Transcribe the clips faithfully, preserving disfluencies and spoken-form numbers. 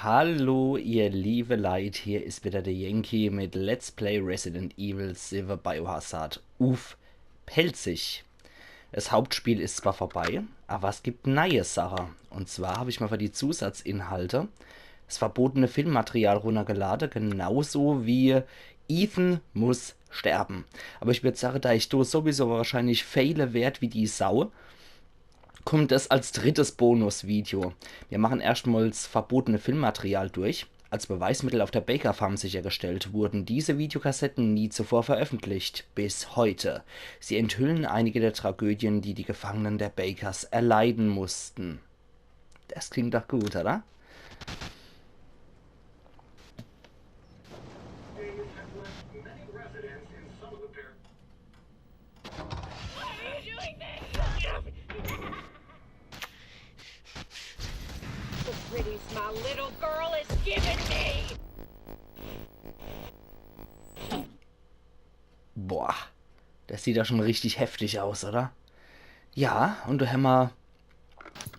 Hallo, ihr liebe Leit, hier is wieder der Yankee mit Let's Play Resident Evil siwwe Biohazard uff Pälzisch. Das Hauptspiel is zwar vorbei, aber es gibt neie Sache. Und zwar hab ich mal für die Zusatzinhalte das verbotene Filmmaterial runtergelade, genauso wie Ethan muss sterben. Aber ich würd sagen, da ich do sowieso wahrscheinlich faile werd wie die Sau, kommt es als drittes Bonusvideo. Wir machen erstmal das verbotene Filmmaterial durch. Als Beweismittel auf der Baker Farm sichergestellt wurden diese Videokassetten nie zuvor veröffentlicht, bis heute. Sie enthüllen einige der Tragödien, die die Gefangenen der Bakers erleiden mussten. Das klingt doch gut, oder? The pretties my little girl is giving me. Boah, das sieht ja schon richtig heftig aus, oder? Ja, und do hämmer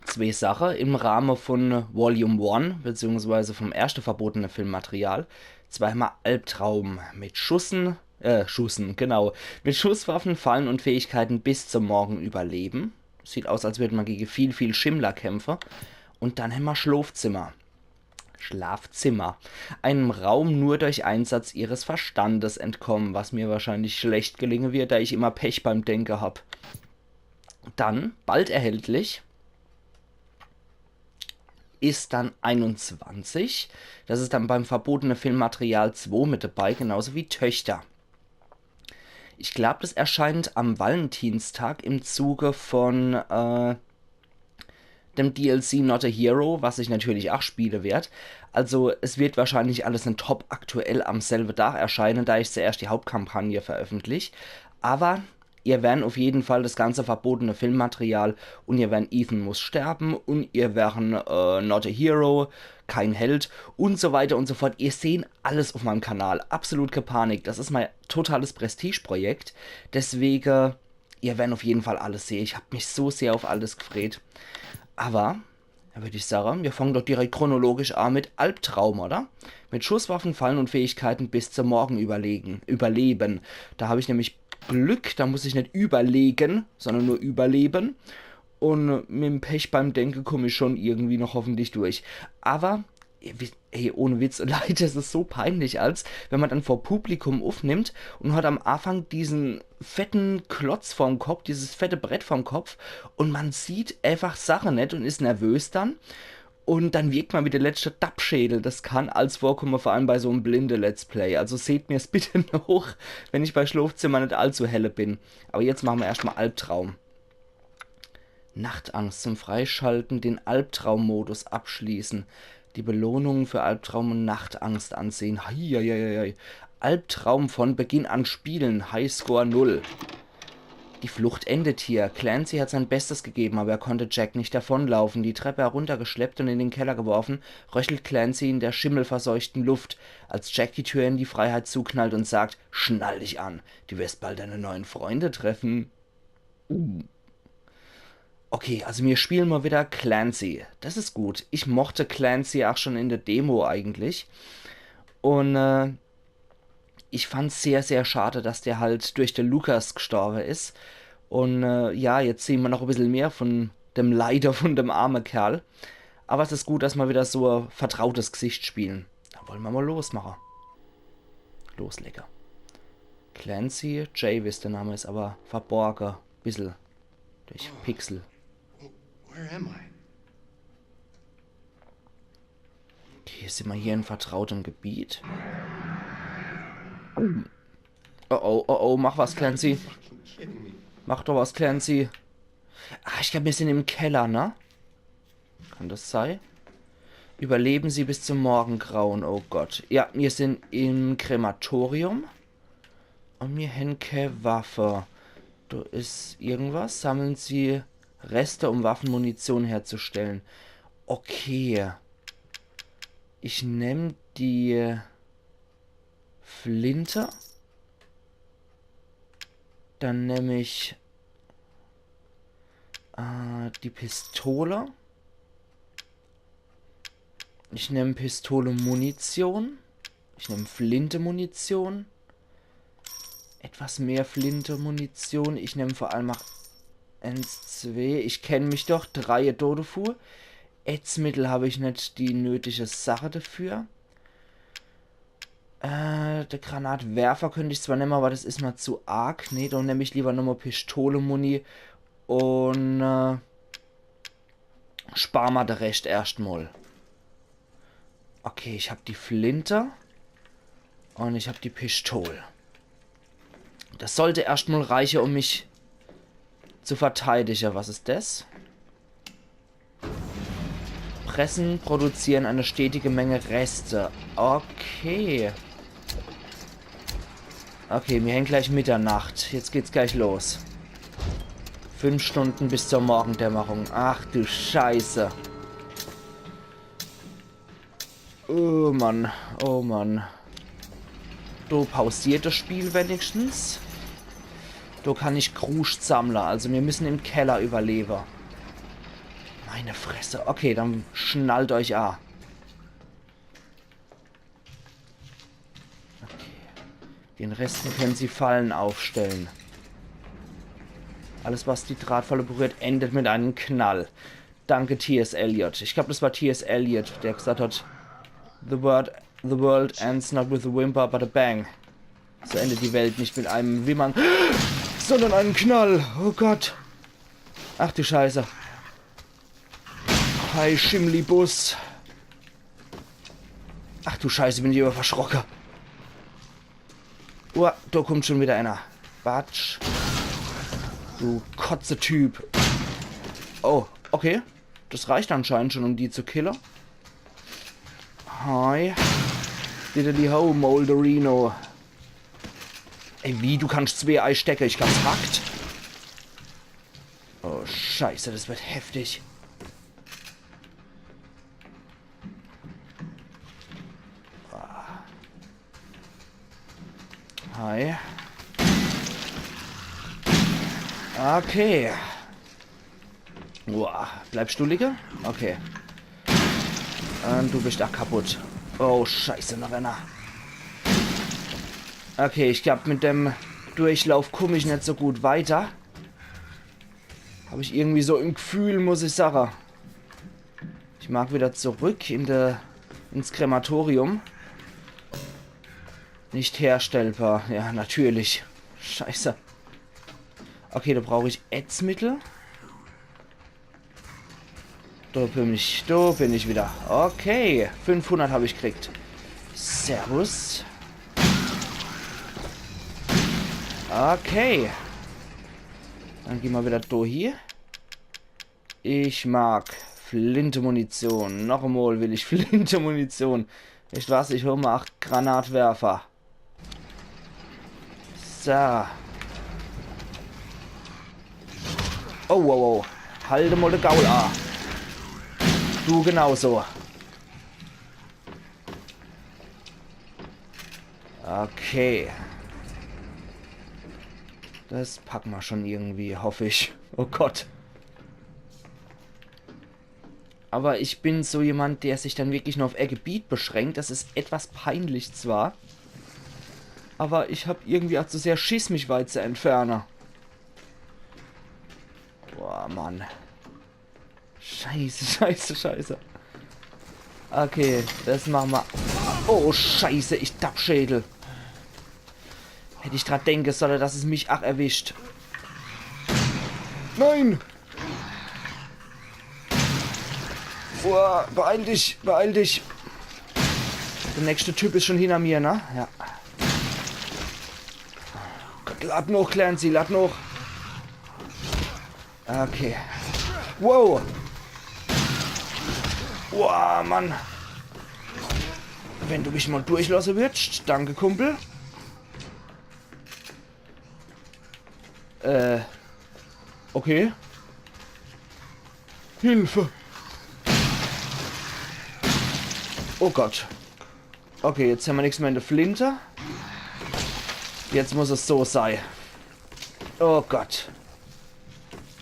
zwee Sache im Rahmen von Volume One, beziehungsweise vom ersten verbotenen Filmmaterial. Zweimal Albtraum mit Schussen, äh, Schussen, genau, mit Schusswaffen, Fallen und Fähigkeiten bis zum Morgen überleben. Sieht aus, als würde man gegen viel, viel Schimmler kämpfen. Und dann hämmer Schlafzimmer. Schlafzimmer. Einem Raum nur durch Einsatz ihres Verstandes entkommen, was mir wahrscheinlich schlecht gelingen wird, da ich immer Pech beim Denken hab. Dann, bald erhältlich, is dann einundzwanzig. Das is dann beim verbotene Filmmaterial zwei mit dabei, genauso wie Töchter. Ich glaub, das erscheint am Valentinstag im Zuge von äh, dem D L C Not a Hero, was ich natürlich auch spiele werd. Also es wird wahrscheinlich alles in top aktuell am selben Tag erscheinen, da ich zuerst die Hauptkampagne veröffentlich. Aber ihr werren auf jeden Fall das ganze verbotene Filmmaterial und ihr werren Ethan muss sterben und ihr werren äh, Not a Hero, kein Held und so weiter und so fort. Ihr sehen alles auf meinem Kanal. Absolut keine Panik. Das ist mein totales Prestigeprojekt. Deswegen, ihr werren auf jeden Fall alles sehen. Ich hab mich so sehr auf alles gefreut. Aber, da würd ich sagen, wir fangen doch direkt chronologisch an mit Albtraum, oder? Mit Schusswaffen, Fallen und Fähigkeiten bis zum Morgen überlegen, überleben. Da hab ich nämlich Glück, da muss ich nicht überlegen, sondern nur überleben. Und mit dem Pech beim Denken komm ich schon irgendwie noch hoffentlich durch. Aber, wie, ey, ohne Witz, Leute, es ist so peinlich, als wenn man dann vor Publikum aufnimmt und hat am Anfang diesen fetten Klotz vorm Kopf, dieses fette Brett vorm Kopf und man sieht einfach Sachen nicht und ist nervös dann. Und dann wirkt man wie der letzte Dappschädel. Das kann als vorkommen, vor allem bei so einem blinde Let's Play. Also seht mir's bitte noch, wenn ich bei Schlafzimmer nicht allzu helle bin. Aber jetzt machen wir erstmal Albtraum. Nachtangst zum Freischalten, den Albtraummodus abschließen. Die Belohnungen für Albtraum und Nachtangst ansehen. Heieieiei. Albtraum von Beginn an spielen. Highscore null. Die Flucht endet hier. Clancy hat sein Bestes gegeben, aber er konnte Jack nicht davonlaufen. Die Treppe heruntergeschleppt und in den Keller geworfen, röchelt Clancy in der schimmelverseuchten Luft, als Jack die Tür in die Freiheit zuknallt und sagt: „Schnall dich an, du wirst bald deine neuen Freunde treffen.“ Uh. Okay, also mir spielen mal wieder Clancy. Das ist gut. Ich mochte Clancy auch schon in der Demo eigentlich. Und äh, ich fand's sehr, sehr schade, dass der halt durch den Lucas gestorben ist. Und äh, ja, jetzt sehen wir noch ein bisschen mehr von dem Leider von dem armen Kerl. Aber es ist gut, dass mal wieder so ein vertrautes Gesicht spielen. Dann wollen wir mal losmachen. Loslege. Clancy Jarvis, der Name ist aber verborgen. Bissel. Durch Pixel. Where am I? Okay, sind wir hier in vertrautem Gebiet. Oh oh, oh oh, mach was, Clancy. Mach doch was, Clancy. Ah, ich glaub, wir sind im Keller, ne? Kann das sein? Überleben Sie bis zum Morgengrauen, oh Gott. Ja, wir sind im Krematorium. Und mir hän kä Waffe. Do is irgendwas. Sammeln Sie Reste, um Waffenmunition herzustellen. Okay. Ich nemm die Flinte. Dann nemm ich äh, die Pistole. Ich nemm Pistole-Munition. Ich nemm Flinte-Munition. Etwas mehr Flinte-Munition. Ich nemm vor allem ach eens, zwee. Ich kenn mich doch. Drei Dodefu. Ätzmittel hab ich net die nötige Sache dafür. Äh, de Granatwerfer könnt ich zwar nemme, awwer des is mer zu arg. Nee, dann nemm ich liewer nochmol Pistole-Muni un, äh, spar mer de Rescht erscht mol. Okay, ich hab die Flinte. Un ich hab die Pistol. Des sollt erscht mol reiche, um mich zu verteidige. Was is des? Pressen produzieren eine stetige Menge Reste. Okay. Okay, mir hän gleich Mitternacht. Jetzt geht's gleich los. Fünf Stunden bis zur Morgendämmerung. Ach du Scheiße. Oh Mann, oh Mann. Do pausiert des Spiel wenigstens. Do kann ich Kruscht sammle. Also mir müssen im Keller überlewe. Meine Fresse. Okay, dann schnallt euch a. Okay. Den Resten können sie Fallen aufstellen. Alles, was die Drahtfalle berührt, endet mit einem Knall. Danke, T S Eliot. Ich glaub, des war T S Eliot, der gesagt hat: „The world, the world ends not with a whimper, but a bang.“ So endet die Welt nicht mit einem Wimmern, sondern einem Knall. Oh Gott. Ach du Scheiße. Hi, Schimmelibus. Ach du Scheiße, bin ich awwer verschrocke. Uah, do kummt schun widder ener. Batsch. Du Kotze-Typ. Oh, okay. Des reicht anscheinend schun, um die zu kille. Hi. Diddly ho, Moldorino. Ey, wie? Du kannscht zwee eistecke? Ich glaab, es hackt. Oh, Scheiße, des werd heftig. Hi. Okay. Uah, bleibscht du ligge? Okay. Un du bischt ach kaputt. Oh, Scheiße, noch ener. Okay, ich glaab, mit dem Durchlauf kumm ich net so gut weiter. Hab ich irgendwie so im Gefühl, muss ich sage. Ich mag widder zurück in de, ins Krematorium. Nicht herstellbar. Ja, natürlich. Scheiße. Okay, do brauch ich Ätzmittel. Do bin ich, do bin ich widder. Okay, fünfhunnert hab ich kriegt. Servus. Okay. Dann geh mer widder do hie. Ich mag Flinte-Munition. Noch emol will ich Flinte-Munition. Weescht was, ich hol mer ach Granatwerfer. So. Oh, wow, wow. Halt emol de Gaul a. Du genauso. Okay. Des packe mer schun irgendwie, hoff ich. Oh Gott. Awwer ich bin so jemand, der sich dann wirklich nur uff e Gebiet beschränkt. Des is etwas peinlich zwar, awwer ich hab irgendwie ach zu sehr Schiss, mich weit zu entferne. Boah, Mann. Scheiße, scheiße, scheiße. Okay, des mache mer. Oh, Scheiße, ich Dappschädel. Hätt ich dra denke solle, dass es mich ach erwischt. Nein! Boah, beeil dich, beeil dich. De nächschte Typ is schun hinner mir, ne? Ja. Gott, lad noch, Clancy, lad noch. Okay. Wow. Wow, Mann. Wenn du mich mol durchlosse würdst. Danke, Kumpel. Äh. Okay. Hilfe. Oh Gott. Okay, jetzt hämmer nix mehr in de Flinte. Jetzt muss es so sei. Oh Gott.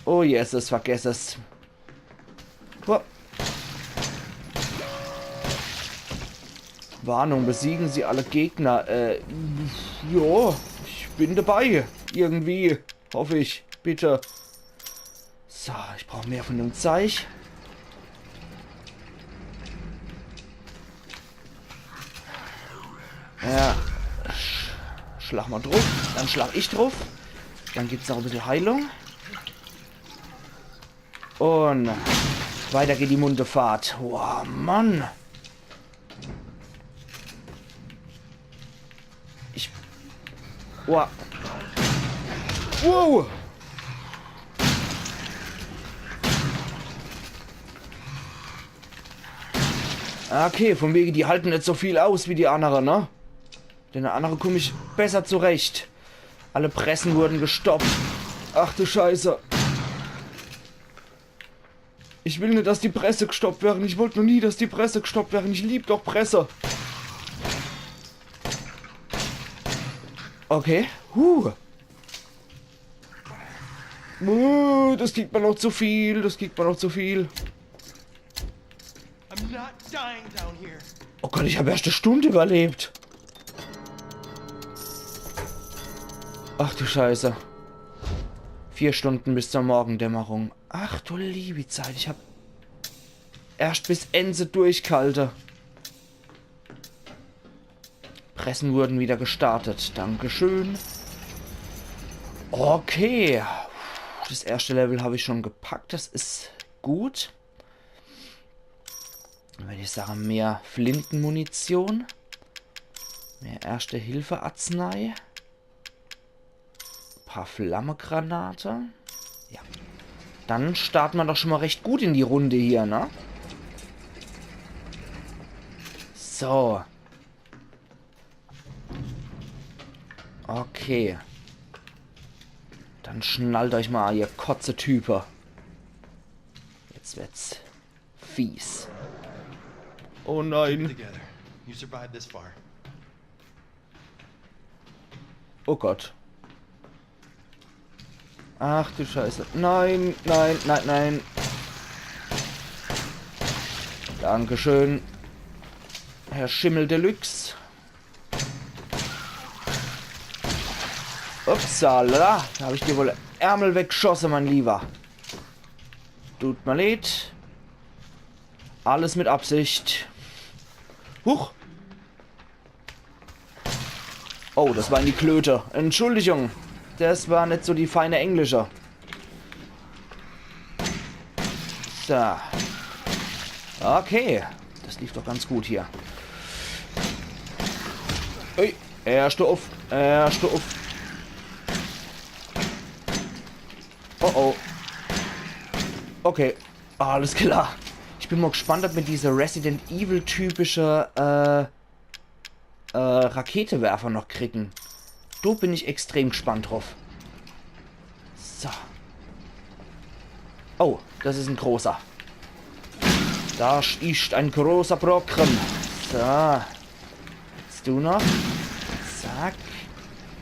Oh Jesus, vergess es. Hup. Warnung, besiegen Sie alle Gegner. Äh, ja, ich bin dabei. Irgendwie. Hoffe ich. Bitte. So, ich brauch mehr von dem Zeich. Ja. Sch-, schlag mal druff. Dann schlag ich druff. Dann gibt's noch e bissel Heilung. Und weiter geht die munte Fahrt. Boah, Mann. Ich. Boah. Wow. Okay, von wege, die halten net so viel aus wie die annere, ne? Mit denne annere kumm ich besser zurecht. Alle Pressen wurden gestoppt. Ach du Scheiße. Ich will net, dass die Presse gestoppt wären. Ich wollt noch nie, dass die Presse gestoppt wären. Ich lieb doch Presse. Okay. Huh. Uh, das kriegt man noch zu viel. Das kriegt man noch zu viel. I'm not dying down here. Oh Gott, ich hab erst e Stund überlebt. Ach du Scheiße. Vier Stunden bis zur Morgendämmerung. Ach du liebe Zeit, ich hab erst bis Ense durchgehalte. Pressen wurden wieder gestartet. Dankeschön. Okay. Das erste Level hab ich schon gepackt. Das is gut. Wenn ich sage, mehr Flintenmunition. Mehr Erste-Hilfe-Arznei. Paar Flammegranate. Ja. Dann starten wir doch schon mal recht gut in die Runde hier, ne? So. Okay. Dann schnallt euch mal, ihr Kotze-Type. Jetzt wird's fies. Oh nein. Together. You survived this far. Oh Gott. Ach du Scheiße. Nein, nein, nein, nein. Dankeschön. Herr Schimmel Deluxe. Upsala, da hab ich dir wohl Ärmel weggeschosse, mein Lieber. Tut mir leid. Alles mit Absicht. Huch. Oh, das waren die Klöte. Entschuldigung. Das war net so die feine Englische. So. Okay. Das lief doch ganz gut hier. Ui. Erste uff. Erste uff. Oh oh. Okay. Alles klar. Ich bin mal gespannt, ob mir diese Resident Evil-typische, äh, äh, Raketewerfer noch kriegen. Do bin ich extrem gespannt drauf. So. Oh, das is en großer. Das is en großer Brocken. So. Jetzt du noch. Zack.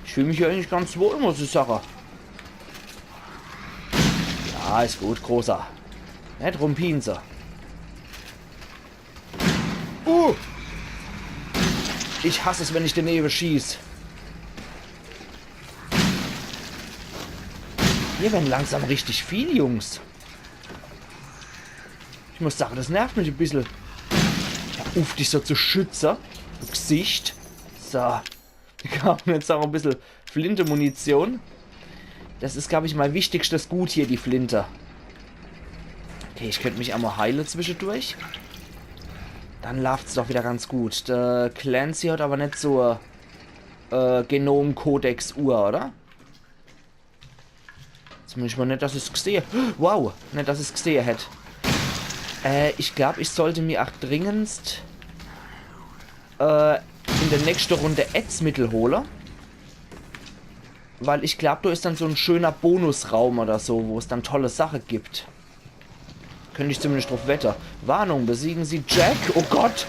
Ich fühl mich hier eigentlich ganz wohl, muss ich sagen. Ja, is gut, Großer. Net rumpiense. Uh! Ich hass es, wenn ich daneben schieß. Hier werden langsam richtig viel, Jungs. Ich muss sagen, das nervt mich e bissel. Ja, uff, dich so zu schütze. Du Gesicht. So. Wir haben jetzt auch e bissel Flinte-Munition. Das is, glaub ich, mein wichtigstes Gut hier, die Flinte. Okay, ich könnt mich emol heile zwischedurch. Dann lauft's doch wieder ganz gut. Der Clancy hat aber net so, äh, Genom-Kodex-Uhr, oder? Zumindest mal net, dass ich's gsehe. Wow, net, dass ich's gsehe hätt. Äh, ich glaub, ich sollte mir ach dringendst, äh, in der nächste Runde Ätzmittel hole. Weil ich glaub, do is dann so en schöner Bonusraum oder so, wo's dann tolle Sache gibt. Könnt ich zumindest drauf wette. Warnung, besiegen Sie Jack. Oh Gott!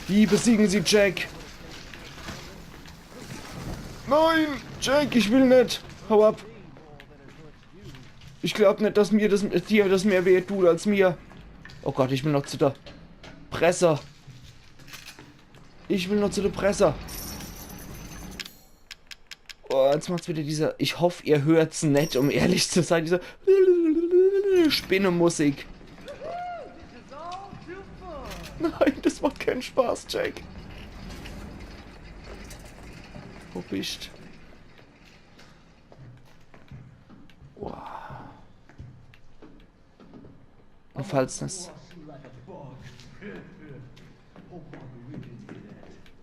Wie besiegen Sie Jack? Nein! Jack, ich will net! Hau ab! Ich glaub net, dass mir das, dir das mehr weh tut als mir. Oh Gott, ich bin noch zu der Presse. Ich will nur zu de Presse. Oh, jetzt macht's wieder diese, ich hoff, ihr hört's net, um ehrlich zu sein, diese Spinnemusik. Nein, das macht keinen Spaß, Jack. Wo bist? Wow. Und falls das,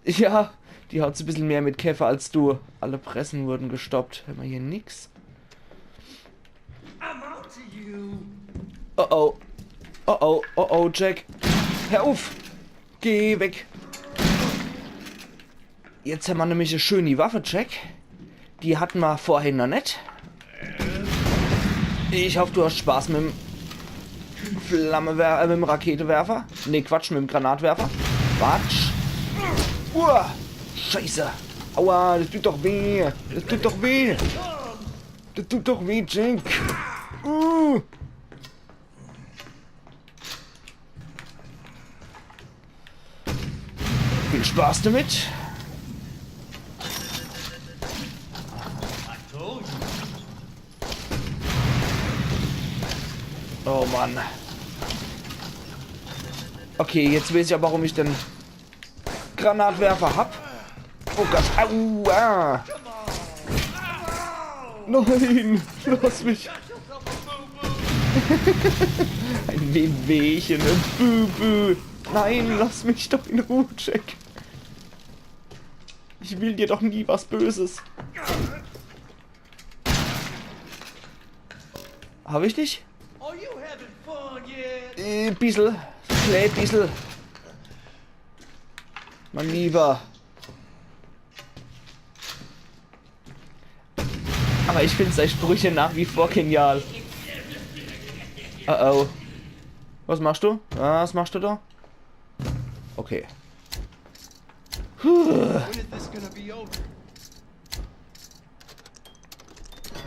ja, die hat's e bissel mehr mit Käfer als du. Alle Pressen wurden gestoppt. Hämmer hier nix? Oh oh. Oh oh. Oh oh, Jack. Hör uff. Geh weg. Jetzt hämmer nämlich e schöni Waffe, Jack. Die hatten mer vorhin noch net. Ich hoff, du hast Spaß mit'm Flammewer-, äh, mit'm Raketewerfer. Nee, Quatsch, mit'm Granatwerfer. Quatsch. Uah. Scheiße. Aua, das tut doch weh. Das tut doch weh. Das tut doch weh, Jack. Uh. Viel Spaß damit. Oh Mann. Okay, jetzt weiß ich aber, warum ich den Granatwerfer hab. Oh Gott, aua! Nein, lass mich. Ein Wehwehchen, ein Bü-Bü. Nein, lass mich doch in Ruhe, Jack. Ich will dir doch nie was Böses. Hab ich dich? Are you having fun yet? Äh, bissel. Klä bissel. Mein Lieber. Aber ich find sei Sprüche nach wie vor genial. Oh oh. Was machst du? Was machst du da? Okay. Puh. When is this gonna be over?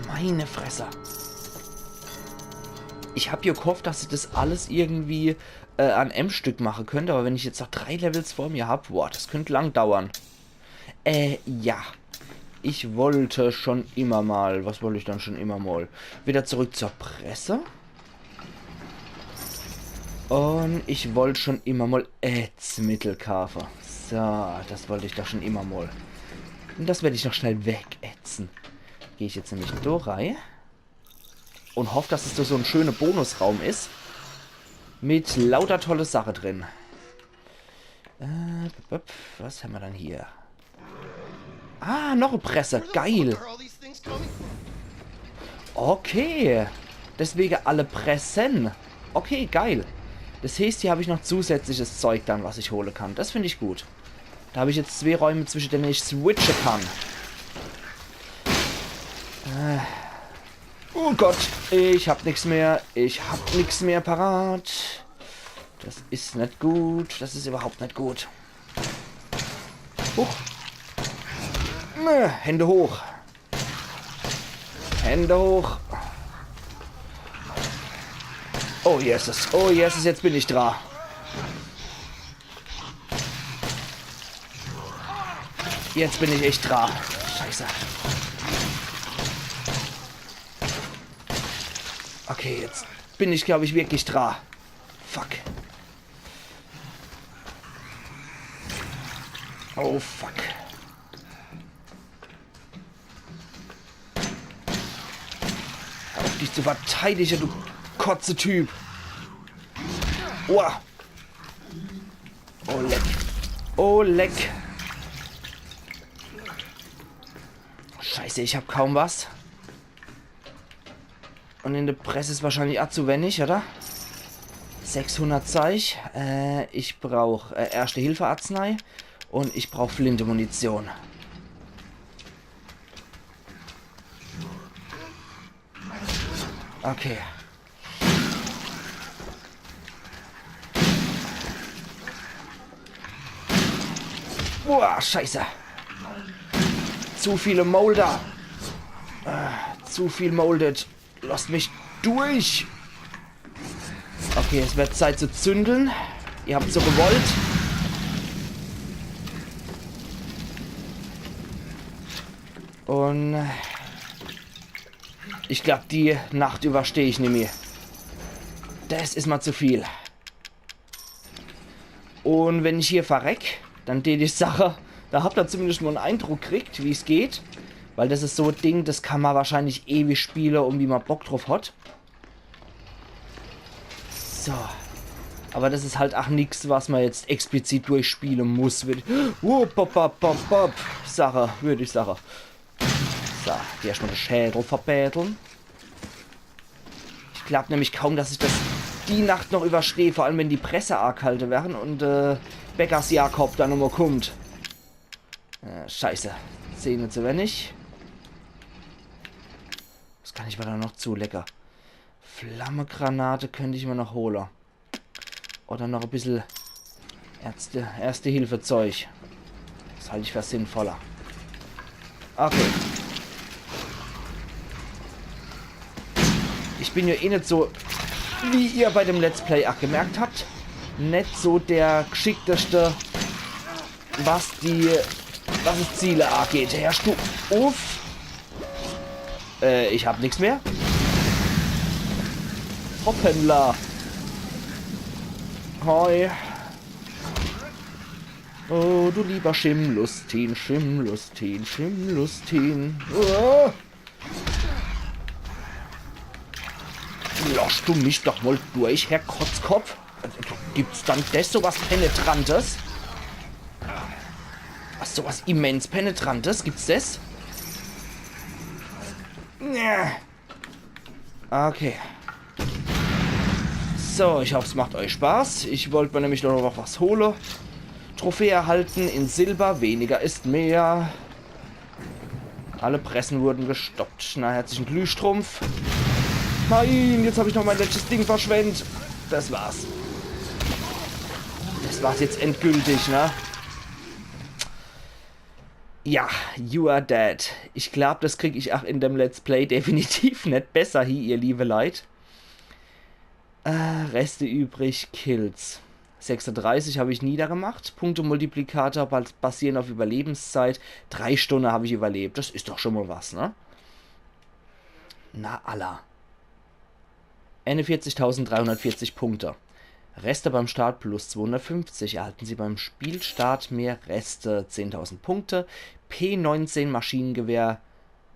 Meine Fresse. Ich hab jo gehofft, dass ich das alles irgendwie, äh, an em Stück mache könnt, aber wenn ich jetzt noch drei Levels vor mir hab, boah, das könnt lang dauern. Äh, ja. Ich wollte schon immer mal, was wollte ich dann schon immer mal? Wieder zurück zur Presse. Und ich wollt schon immer mal Ätzmittel kaafe. So, das wollt ich doch schon immer mal. Und das werd ich noch schnell wegätzen. Geh ich jetzt nämlich do rei. Und hoff, dass es do so en schöner Bonusraum is. Mit lauter tolle Sache drin. Äh, b- b- was hämmer dann hier? Ah, noch e Presse. Geil. Where the fuck are all these things coming from? Okay. Deswege alle Pressen. Okay, geil. Das heeßt, hier hab ich noch zusätzliches Zeug dann, was ich hole kann. Das find ich gut. Do hab ich jetzt zwee Räume, zwische denne ich switche kann. Äh. Oh Gott, ich hab nix mehr. Ich hab nix mehr parat. Das is net gut. Das is überhaupt net gut. Huch. Nö, Hände hoch. Hände hoch. Oh Jesus, oh Jesus, jetzt bin ich dra. Jetzt bin ich echt dra. Scheiße. Okay, jetzt bin ich, glaub ich, wirklich dra. Fuck. Oh, fuck. Hör auf, dich zu verteidige, du Kotze-Typ. Oha. Oh, leck. Oh, leck. Scheiße, ich hab kaum was. Und in der Presse is wahrscheinlich ach zu wenig, oder? Sechshundert Zeich. Äh, ich brauch, äh, Erste-Hilfe-Arznei. Und ich brauch Flinte-Munition. Okay. Boah, Scheiße. Zu viele Molder. Äh, zu viel Molded. Lasst mich durch. Okay, es wird Zeit zu zündeln. Ihr habt so gewollt. Und ich glaub, die Nacht übersteh ich nimmi. Das is ma zu viel. Und wenn ich hier verreck, dann tät ich sache, da habt ihr zumindest mo en Eindruck kriegt, wie's geht. Weil das is so e Ding, das kann ma wahrscheinlich ewig spiele und wie ma Bock drauf hat. So. Aber das is halt ach nix, was ma jetzt explizit durchspiele muss. Würd, wupp, wupp, wupp, wupp, wupp, sache, würd ich sache. So, die erstmal de Schädel verbädeln. Ich glaub nämlich kaum, dass ich das die Nacht noch übersteh, vor allem wenn die Presse aaghalte wären und äh, Bäckers Jakob dann nochmal kommt. Äh, scheiße. Zehne zu wenig. Was kann ich mir da noch zulege? Flammegranate könnt ich mir noch hole. Oder noch e bissel Ärzte, Erste-Hilfe-Zeug. Das halt ich für sinnvoller. Okay. Ich bin ja eh net so, wie ihr bei dem Let's Play ach gemerkt habt, net so der Gschickterste, was die, was es Ziele ageht. Herrsch du uff? Äh, ich hab nix mehr. Hoppala. Hoi. Oh, du lieber Schimlustin, Schimlustin, Schimlustin. Oh. Lass du mich doch mal durch, Herr Kotzkopf. Gibt's dann des so was Penetrantes? Was, so was immens Penetrantes? Gibt's des? Nee. Okay. So, ich hoff, es macht euch Spaß. Ich wollt mir nämlich noch was hole. Trophäe erhalten in Silber. Weniger ist mehr. Alle Pressen wurden gestoppt. Na, herzlichen Glühstrumpf. Nein, jetzt hab ich noch mein letztes Ding verschwendt. Das war's. Das war's jetzt endgültig, ne? Ja, you are dead. Ich glaub, das krieg ich ach in dem Let's Play definitiv net besser hie, ihr liebe Leit. Äh, Reste übrig, Kills. Sechsunddreißig hab ich niedergemacht. Punktemultiplikator bas-, basieren auf Überlebenszeit. Drei Stunde hab ich überlebt. Das is doch schon mal was, ne? Na, alla. Einundvierzigtausenddreihundertvierzig Punkte. Reste beim Start plus zweihundertfünfzig. Erhalten Sie beim Spielstart mehr Reste. Zehntausend Punkte. P neunzehn Maschinengewehr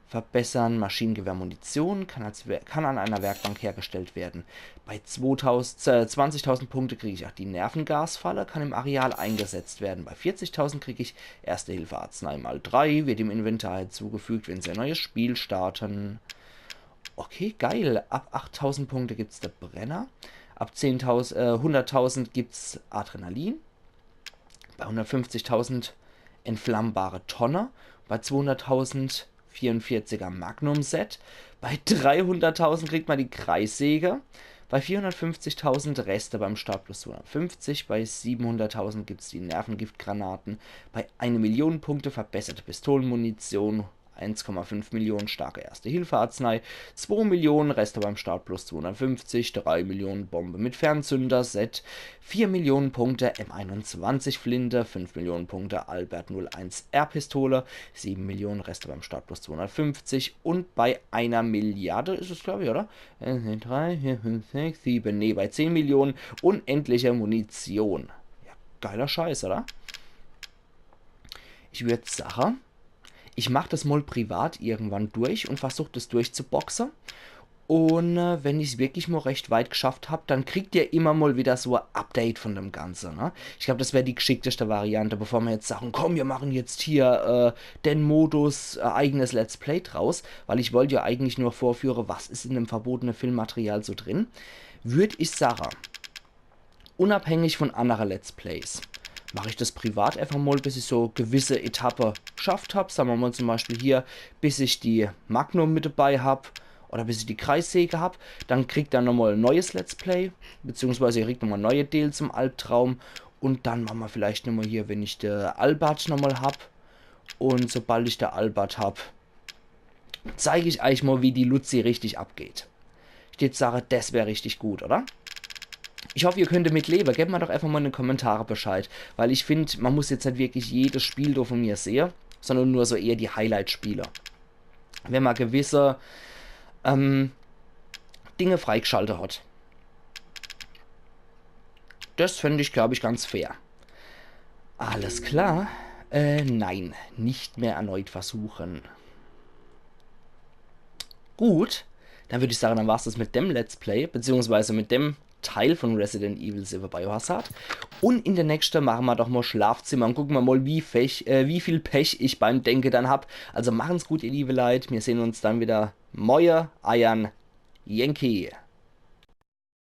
verbessern. Maschinengewehrmunition kann, als Wer-, kann an einer Werkbank hergestellt werden. Bei zweitausend, äh, zwanzigtausend Punkte krieg ich ach die Nervengasfalle, kann im Areal eingesetzt werden. Bei vierzigtausend krieg ich Erste-Hilfe-Arznei mal drei, wird im Inventar hinzugefügt, wenn Sie ein neues Spiel starten. Okay, geil. Ab achttausend Punkte gibt's de Brenner. Ab zehntausend, äh, hunderttausend gibt's Adrenalin. Bei hundertfünfzigtausend entflammbare Tonne. Bei zweihunderttausend vierundvierziger Magnum-Set. Bei dreihunderttausend kriegt man die Kreissäge. Bei vierhundertfünfzigtausend Reste beim Start plus zweihundertfünfzig. Bei siebenhunderttausend gibt's die Nervengiftgranaten. Bei eine Million Punkte verbesserte Pistolenmunition. Eins Komma fünf Millionen starke Erste-Hilfe-Arznei, zwei Millionen Reste beim Start plus zweihundertfünfzig, drei Millionen Bombe mit Fernzünder-Set, vier Millionen Punkte M einundzwanzig Flinte, fünf Millionen Punkte Albert null eins R Pistole, sieben Millionen Reste beim Start plus zweihundertfünfzig und bei einer Milliarde is es, glaub ich, oder? Eins, zwei, drei, vier, fünf, sechs, sieben, nee, bei zehn Millionen unendliche Munition. Ja, geiler Scheiß, oder? Ich würd sache, ich mach das mal privat irgendwann durch und versuch das durchzuboxe. Und äh, wenn ich's wirklich mal recht weit geschafft hab, dann kriegt ihr immer mal wieder so e Update von dem Ganze, ne? Ich glaub, das wär die gschickteste Variante, bevor mir jetzt sagen, komm, wir machen jetzt hier äh, den Modus äh, eigenes Let's Play draus, weil ich wollt ja eigentlich nur vorführe, was is in dem verbotene Filmmaterial so drin. Würd ich sache, unabhängig von annere Let's Plays, mach ich das privat einfach mal, bis ich so gewisse Etappe geschafft hab. Sagen wir mal zum Beispiel hier, bis ich die Magnum mit dabei hab oder bis ich die Kreissäge hab. Dann kriegt ihr nochmal ein neues Let's Play, beziehungsweise ihr kriegt nochmal neue Deal zum Albtraum. Und dann machen wir vielleicht nochmal hier, wenn ich de Albert nochmal hab. Und sobald ich de Albert hab, zeig ich euch mal, wie die Luzi richtig abgeht. Ich würd sache, das wär richtig gut, oder? Ich hoff, ihr könnt damit lebe. Gebt mir doch einfach mal in de Kommentare Bescheid, weil ich find, man muss jetzt net wirklich jedes Spiel do von mir sehe, sondern nur so eher die Highlight-Spiele. wenn ma gewisse ähm, Dinge freigeschalte hat. Das fänd ich, glaub ich, ganz fair. Alles klar. Äh, nein, nicht mehr erneut versuchen. Gut, dann würd ich sagen, dann war's das mit dem Let's Play, beziehungsweise mit dem Teil von Resident Evil siwwe Biohazard. Und in der nächste mache ma doch mal Schlafzimmer und gucke ma mal, wie, Pech, äh, wie viel Pech ich beim Denke dann hab. Also machen's gut, ihr liebe Leit. Wir sehen uns dann wieder. Moie, eiern Yankee.